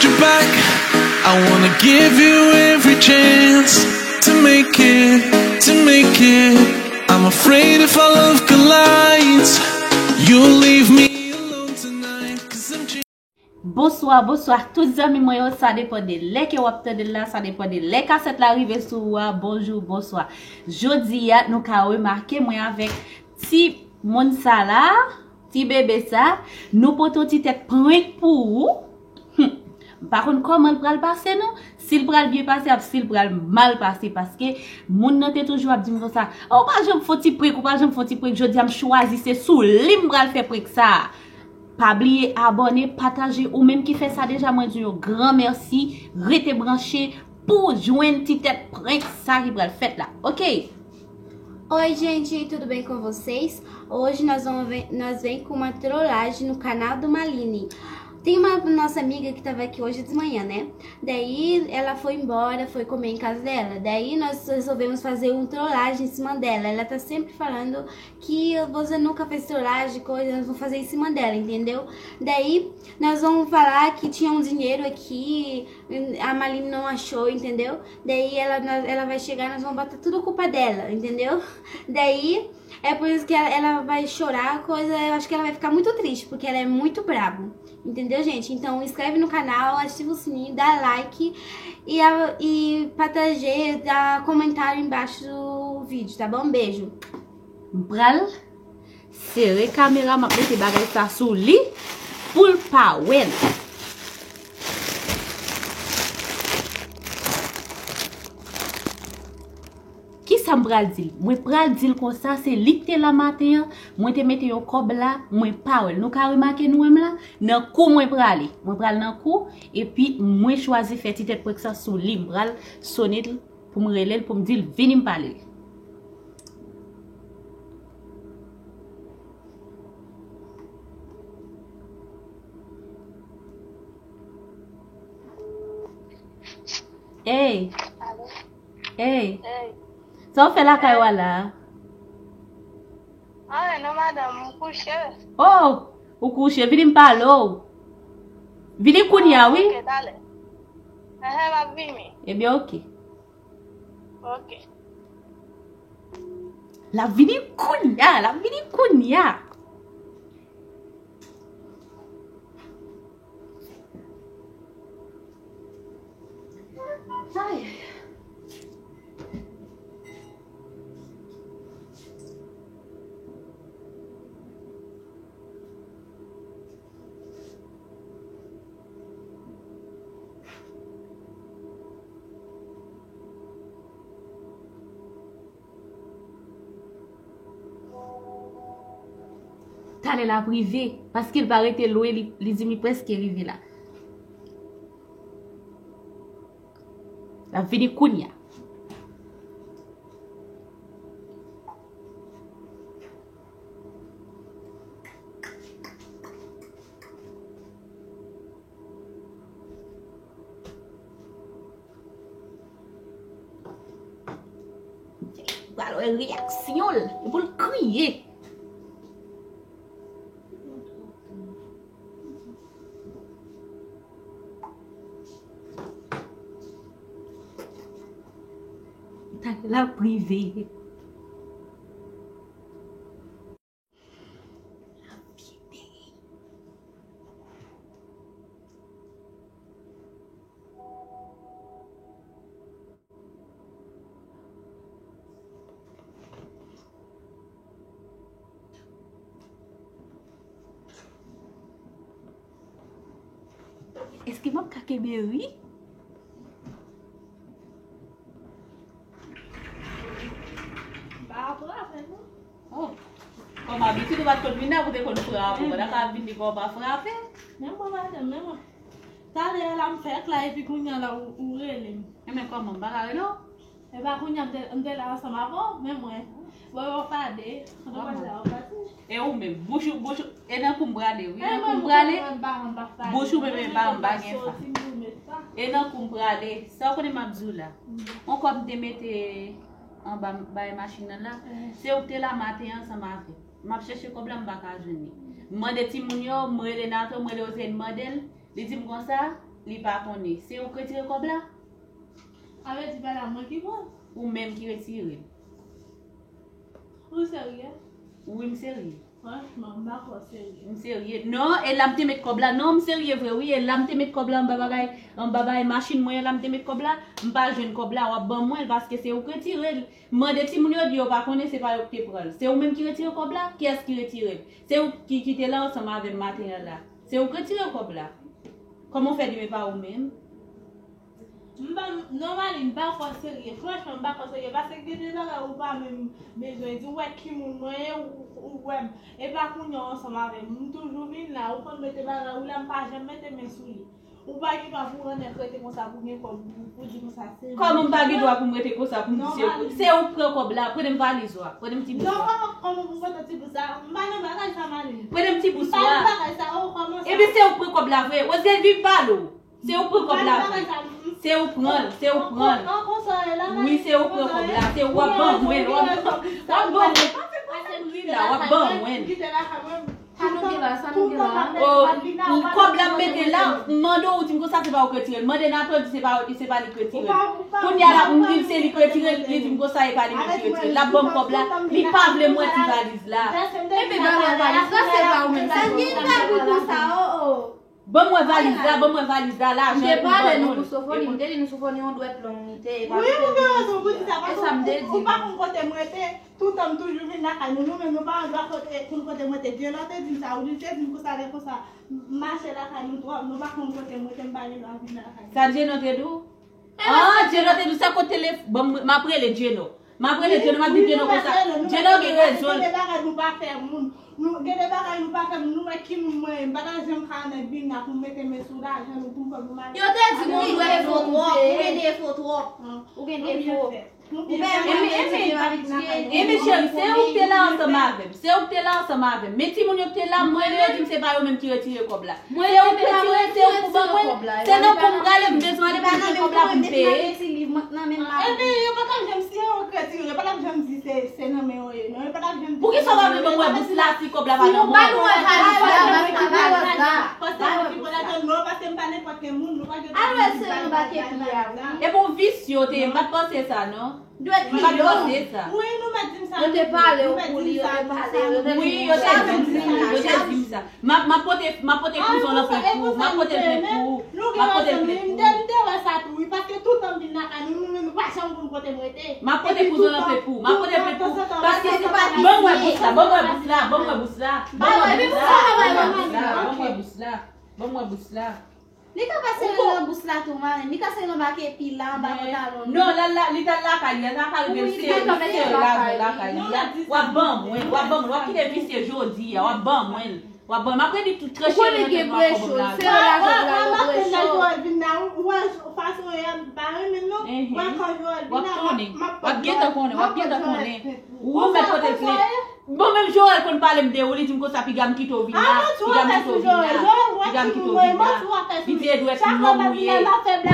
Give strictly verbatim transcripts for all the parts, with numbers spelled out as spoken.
you back. I wanna give you every chance to make it, to make it. I'm afraid if our love collides, you'll leave me alone tonight. 'Cause I'm Bonswa, bonswa tout zanmi mwen yo. Sa depann de lè ke w ap tande l la, sa depann de lè kasèt la rive sou ou a. Bonjou, bonswa. Jodi a, nou ka remake mwen avèk ti moun sa la, ti bebe sa, nou pote yon ti tèt prank pou ou. Hum, m pa konn kòman l pral pase non. Si l pral byen pase, ap si l pral mal pase, paske moun nan te toujou ap di m konsa, "Oh, ou pa janm fè yon ti prank, ou pa janm fè yon ti prank." Jodi a, m chwazi se sou li m pral fè prank sa. Pa bliye abòne, pataje, ou menm ki fè sa deja, mwen di w yon gran mèsi. Rete branche pou w jwenn ti tèt prank sa ki pral fèt la. Ok? Oi, gente, tudo bem com vocês? Hoje nós vamos ver, nós vem com uma trollagem no canal do Maline. Tem uma nossa amiga que estava aqui hoje de manhã, né? Daí ela foi embora, foi comer em casa dela. Daí nós resolvemos fazer um trollagem em cima dela. Ela tá sempre falando que você nunca fez trollagem, coisa, nós vamos fazer em cima dela, entendeu? Daí nós vamos falar que tinha um dinheiro aqui, a Maline não achou, entendeu? Daí ela, ela vai chegar, nós vamos botar tudo a culpa dela, entendeu? Daí é por isso que ela, ela vai chorar, coisa, eu acho que ela vai ficar muito triste, porque ela é muito brava. Entendeu, gente? Então, inscreve no canal, ativa o sininho, dá like e, a- e partageia, dá comentário embaixo do vídeo, tá bom? Beijo. M pral sere kamera, m ap mete bagay sa sou li pou l pa wè l. Kisa m pral di l? Mwen pral di l konsa, se li k te la maten an, mwen te mete yon kòb la, mwen pa wè l. Nou ka remake nou wè m la? Nan kou mwen prale. Mwen pral nan kou, epi mwen chwazi fè ti tèt prank sa sou li. M pral sone l pou m rele l, pou m di l vini m pale l. Ey! Alo? Ey! Ey! Sa w fè lakay ou a la a? Anyen non, madanm, m kouche. Oh! Ou kouche, vini m pale w. Vini kounye a, wi. Ok, talè. Enhen, m ap vini. Ebyen, ok. Ok. L ap vini kounye a, l ap vini kounye a. Ay, ay, ay. Talè l ap rive, paske l pa rete lwen, li, li di m li prèske rive la. L ap vini kounye a. Pral wè reyaksyon l, e pou l kriye. Talè l ap rive. Èske m ap ka kenbe ri? M pa frape non. Oh. Kòm abitid, ou pa t konn vin la pou te konn frape. Ou pa ta ka vin devan w pa frape. Men mwen, madanm, men mwen. Talè a la m fèk la, epi kounye a la ou, ou rele m. Enben kòman, m pa ka rele w? Epa kounye a m te, m te la ansanm avè w, men mwen. Bon, yo fade. An tou ka, sa w pati. E ou menm, bouch ou, bouch ou, e nan kou m prale, wi. E nan kou m prale, bouch ou menm, e pa, m pa gen fa. E nan kou m prale, sa w konnen m ap di w la. Yon kòb m te mete anba bay machin nan la, se ou k te la maten an ansanm avè m. M ap chèche kòb la, m pa ka jwenn li. M mande timoun yo, m rele Nathan, m rele Jose, m mande l. Li di m konsa, Li pa konnen. Se ou k retire kòb la? Sa vle di pa la mwen ki pran? Ou menm ki retire l. Ou serye? Wi, m serye. Franchman, m pa kwè w serye. M serye. Non, e la m te met kòb la. Non, m serye vre, wi. E la m te met kòb la anba bagay, anba bagay machin mwen, e la m te met kòb la. M pa jwenn kòb la, w ap ban mwen l paske se ou k retire l. Mande timoun yo, di yo pa konnen, se pa yo ki te pran l. Se ou menm ki retire kòb la? Kiyès ki retire l? Se ou ki, ki te la ansanm avè m maten an la. Se ou k retire kòb la. Kòman w fè di m e pa ou menm? M pa, non, Mali, m pa kwè w serye. Franchman, m pa kwè w serye. Paske gen de bagay ou pa menm bezwen di. Ou wè ki moun mwen ye, ou, ou wè m. E pa kounye a w ansanm avè m. M toujou vin la, ou konn mete bagay ou la, m pa janm mete men sou li. Ou pa gen dwa pou w annèk rete konsa pou gen kòb pou, pou di konsa se. Kòman m pa gen dwa pou m rete konsa pou m di se ou? Se ou k pran kòb la, prete m valiz ou a, prete m ti bous ou a. Non, kòman, kòman pou m prete ti bous la? M pa nan bagay sa, Mali. Prete m ti bous ou a. M pa nan bagay sa, oh, kòman sa? Ebyen se ou k pran kòb la vre. Ozye vin pale w. Se ou pran kòb la vre. Se ou pran l, se ou pran l. Wi, se ou pran kòb la. Se ou w ap ban mwen l. W ap, w ap ban mwen l. Pa fè, pa fè bri la, w ap ban mwen l. Sa nou gen la, sa nou gen la. Oh, kòb la m mete la, m mande w, ou di m konsa se pa ou k retire l. Mande Nathan, di se pa, se pa li k retire l. Kounye a la, m di l se li k retire l, li di m konsa e pa li menm ki retire l. L ap ban m kòb la, li pa vle m wè ti valiz la. Ebyen, ban mwen valiz la, se pa ou menm ki pran l. Ban mwen valiz la, ban mwen valiz la, lajan. M te pale nou pou Sofoni, m te di nou Sofoni yon dwèt long li te ye. Wi, ou gen rezon pou di sa, paske ou pa konn kote m rete. Toutan m toujou vin lakay nou, nou menm nou pa gen dwa konn kote m rete. Djeno te di m sa, ou di l te di m konsa, lè konsa, m mache lakay nou twòp, nou pa konn kote m rete, m pa gen dwa vin lakay nou. Sa Djeno te di w? Ah, Djeno te di w sa kote telefòn, m ap rele Djeno. M ap rele Djeno, m ap di Djeno konsa. Djeno gen rezon l. Gen de bagay nou pa fè moun. Nou, gen de bagay nou pa fè moun. Nou wè ki moun mwen ye. M pa ta janm ka annik vin la pou m mete men sou lajan nou pou m fè pou m ale. Yo te di m ou gen defo twòp, ou gen defo twòp. Ou gen defo. Ou pa menm abitye. Ebyen cheri, se ou k te la ansanm avè m. Se ou k te la ansanm avè m. Men timoun yo k te la, m rele yo, di m se pa yo menm ki retire kòb la. Se ou k retire, se ou k ban mwen l. Se nan kont m prale, m bezwen ale pou m jwenn kòb la pou m peye. Ebyen, yo pa ka janm, si yo retire, yo pa ka janm di se, se nan men yo ye, non, yo pa ka janm di. Poukisa w pa vle ban mwen bous la si kòb la pa nan men w? Paske mwen ki pran lajan, non, paske m pa nenpòt ki moun, nou pa gen dwa di bagay la. Epi w visye w te ye, m pa t panse sa, non. Dwèt li long. Wi, nou mèt di m sa. Yo te pale w pou li, yo te pale, yo te di m sa, yo te di m sa. M ap, m ap pote, m ap pote kouzon nan plen pou ou, m ap pote l plen pou ou, m ap pote l plen pou ou. M te, m te wè sa tou, wi, paske toutan m vin lakay nou, nou menm nou pa janm konn kote m rete. M ap pote kouzon nan plen pou ou, m ap pote l plen pou ou, paske se pa, ban m wè bous la, ban m wè bous la, ban m wè bous la, ban m wè bous la, ban m wè bous la, ban m wè bous la. Li ka pase nan bous la tou, marenn. Li ka sere anba kepi la, anba pantalon li. Non, la, la, li t al lakay li, la ka rive l sere, li sere lajan lakay li a. W ap ban mwen, w ap ban mwen, w ap kite visye jodi a, w ap ban mwen l. W ap ban mwen, m ap redi tout tranche nan tèt mwen, w ap ban m lajan. Sere lajan pou al nan Brecho. Ou wè fason y ap bare men non. W ap konnen. W ap gentan konnen, w ap gentan konnen. Ou mèt pote l plent. Bon, menm Joel konn pale m de ou, li di m konsa, piga m kite w vin la, piga m kite w vin la, piga m kite w vin la. Li di e dwèt long ou ye,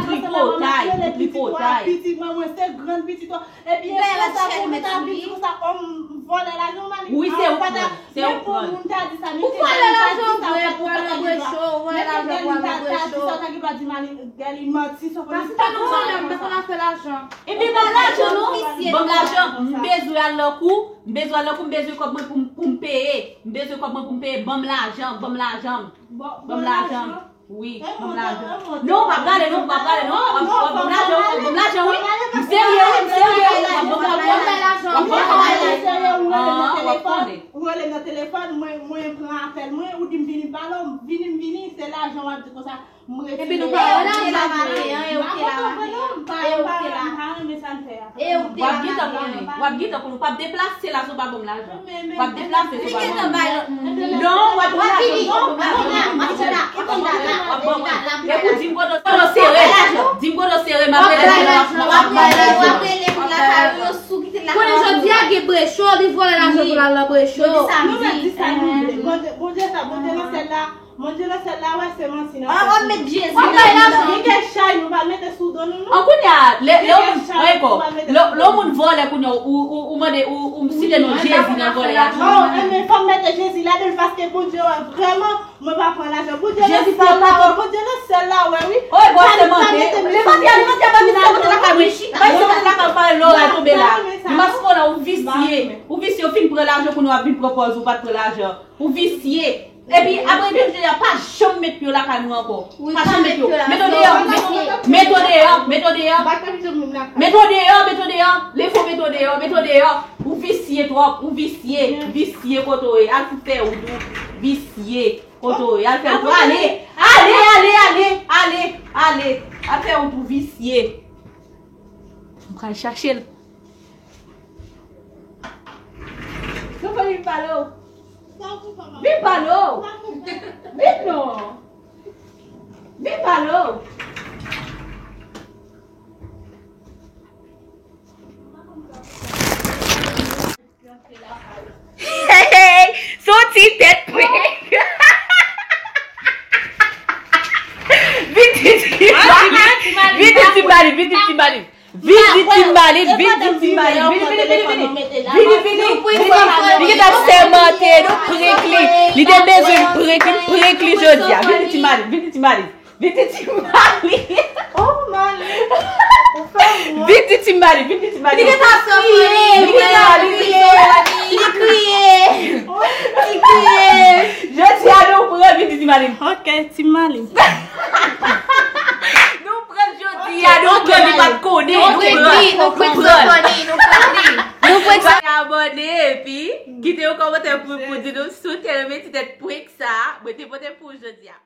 tripotay, tripotay. Pitit mwen, mwen se grann pitit ou. Epi e konsa pou ou ta vin di konsa, o m vòlè lajan w, Mali. Wi, se ou k pran, se ou k pran. Ou vòlè lajan vre pou al nan Brecho, ou vòlè lajan pou al nan Brecho. Paske nou vòlè, m pa konn afè lajan. Ebyen, ban m lajan non, ban m lajan, m bezwen al nan kou. M bezwen al nan kou, m bezwen kòb mwen pou m, pou m peye. M bezwen kòb mwen pou m peye. Ban m lajan, ban m lajan. Ban m lajan. Wi, ban m lajan. Non, w pa prale non, w pa prale non. W ap, w ap ban m lajan, w ap ban m lajan, wi. M serye, wi, m serye, wi. W ap ban m lajan, w ap ban m lajan. W ap ban m lajan. Ou rele m nan telefòn, mwen, mwen pran apèl mwen, ou di m vini pale w, vini m vini, se lajan w ap di konsa. Epi nou pa wè lajan maten an, e ou te la maten an. E ou te la. E ou te la maten an. W ap gentan konnen, w ap gentan konnen, w ap deplase la si w pa ban m lajan. W ap deplase si w pa ban m lajan. Non, w ap ban m lajan, non, w ap ban mwen, w ap ban mwen. E pou di m kote w sere, di m kote w sere, m ap rele pou lajan, m ap ban mwen lajan. Konnen jodi a gen Brecho, li vòlè lajan pou l al nan Brecho. Nou mèt di sa nou vle. Bondye, Bondye sa, Bondye nan syèl la. Bondye nan syèl la wè se manti n ap fè sou nou. Li gen chay nou pa mete sou do nou non. An kounye a, lè, lè yon moun, ankò, lè, lè yon moun vòlè kounye a, ou, ou, ou mande, ou, ou site non Jezi nan vòlè a tou. Oh, enben fò m mete Jezi ladan l paske Bondye wè vrèman mwen pa pran lajan. Bondye nan syèl la wè, Bondye nan syèl la wè, wi. Lajan kounye w ap vin pran pòz ou pa t pran lajan. Ou visye. Epi apre de jodi a, pa janm met pye w lakay mwen ankò. Pa janm met pye w. Met w deyò, met w deyò, met w deyò, met w deyò, met w deyò. Lefo, met w deyò, met w deyò. Ou visye twòp, ou visye, visye kote w ye. Al fout fè wout ou, visye kote w ye. Al fè wout ou, ale, ale, ale, ale, ale, ale. Al fè wout ou, visye. M pral chache l. Sofoni, vin pale w. Vin pale w. Vin non. Vin pale w. Hey, hey, hey. Se yon ti tèt prank. Vin di Timalit, vin di Timalit, vin di Timalit. Vin di Timalit, vin di Timalit, vini, vini, vini, vini. Vini, vini, vini, vini. Li gentan sèmante, nou prank li. Li te bezwen prank, nou prank li jodi a. Vini Timalit, vini Timalit. Vini Timalit. Oh, Mali. Ou fè mwen. Vini Timalit, vini Timalit. Li gentan kriye, li gentan kriye. Li kriye. Li kriye. Jodi a nou prank vini Timalit. Ok, Timalit. Nou prank jodi a, nou prank li pa t konnen, nou prank, nou prank. Nou prank. Abòne epi kite yon kòmantè pou, pou di nou si w te renmen ti tèt prank sa, mwen te pote pou jodi a.